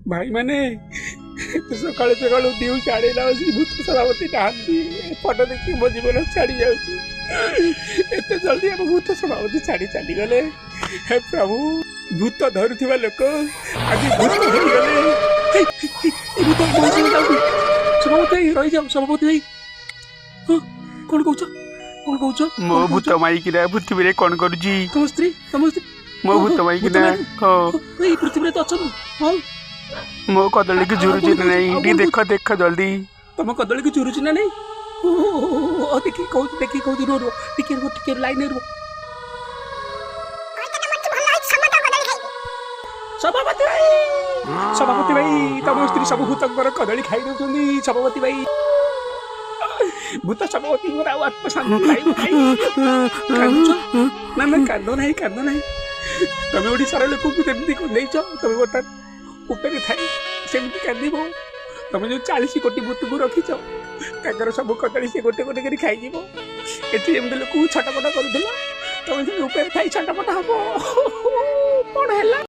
ଭାଇମାନେ, ସକାଳୁ ସକାଳୁ ନ୍ୟୁଜ୍ ଆଣିଲା ଆସି ଭୂତ ସଭାପତି ନାହାନ୍ତି। ଏ ଫଟୋ ଦେଖି ମୋ ଜୀବନ ଛାଡ଼ି ଯାଉଛି। ଏତେ ଜଲ୍ଦି ଆମ ଭୂତ ସଭାପତି ଛାଡ଼ି ଚାଲିଗଲେ। ହେ ପ୍ରଭୁ, ଭୂତ ଧରୁଥିବା ଲୋକ ଆଜି ଭୂତ ହେଇଗଲେ। ହେଇ, ହେଇ, ଏ ଭୂତ ମୋ ସାଙ୍ଗେ ଯାଉନି। ସଭାପତି ଭାଇ, ରହିଯାଉ। ସଭାପତି ଭାଇ, ହଁ, କଣ କହୁଛ? କଣ କହୁଛ? ମୋ ଭୂତ ମାଇକିନା ପୃଥିବୀରେ କଣ କରୁଛି? ତମ ସ୍ତ୍ରୀ, ତମ ସ୍ତ୍ରୀ। ମୋ ଭୂତ ମାଇକିନା, ହଁ, ଏଇ ପୃଥିବୀରେ ତ ଅଛନ୍ତି। ହଁ, ମୋ କଦଳୀକୁ ଝୁରୁଛି ନା ନାଇଁ ଟିକେ ଦେଖ, ଦେଖ ଜଲ୍ଦି। ତମ କଦଳୀକୁ ଝୁରୁଛି ନା ନାଇଁ? ଦେଖିକି କହୁଛି, ଦେଖିକି କହୁଛି। ରୁହ, ରୁହ ଟିକେ, ରୁହ ଟିକେ, ଲାଇନରେ ରୁହ। ସଭାପତି ଭାଇ, ସଭାପତି ଭାଇ, ତମ ସ୍ତ୍ରୀ ସବୁ ଭୂତଙ୍କର କଦଳୀ ଖାଇ ଦଉଛନ୍ତି। ସଭାପତି ଭାଇ, ଭୂତ ସଭାପତିଙ୍କର ଆଉ ଆତ୍ମଶାନ୍ତି ପାଇବ ନାହିଁ। କାନ୍ଦୁଛ? ନା ନା, କାନ୍ଦ ନାହିଁ, କାନ୍ଦ ନାହିଁ। ତମେ ଓଡ଼ିଶାର ଲୋକଙ୍କୁ ଯେମିତି କନ୍ଦେଇଛ, ତମେ ବର୍ତ୍ତମାନ ଉପରେ ଥାଇ ସେମିତି କାନ୍ଦିବ। ତମେ ଯୋଉ 40 କୋଟି ଭୂତକୁ ରଖିଛ, ତାଙ୍କର ସବୁ କଦଳୀ ସେ ଗୋଟେ ଗୋଟେ କରି ଖାଇଯିବ। ଏଠି ଯେମିତି ଲୋକଙ୍କୁ ଛଟପଟ କରୁଥିଲ, ତମେ ସେମିତି ଉପରେ ଥାଇ ଛଟପଟ ହବ। କଣ ହେଲା?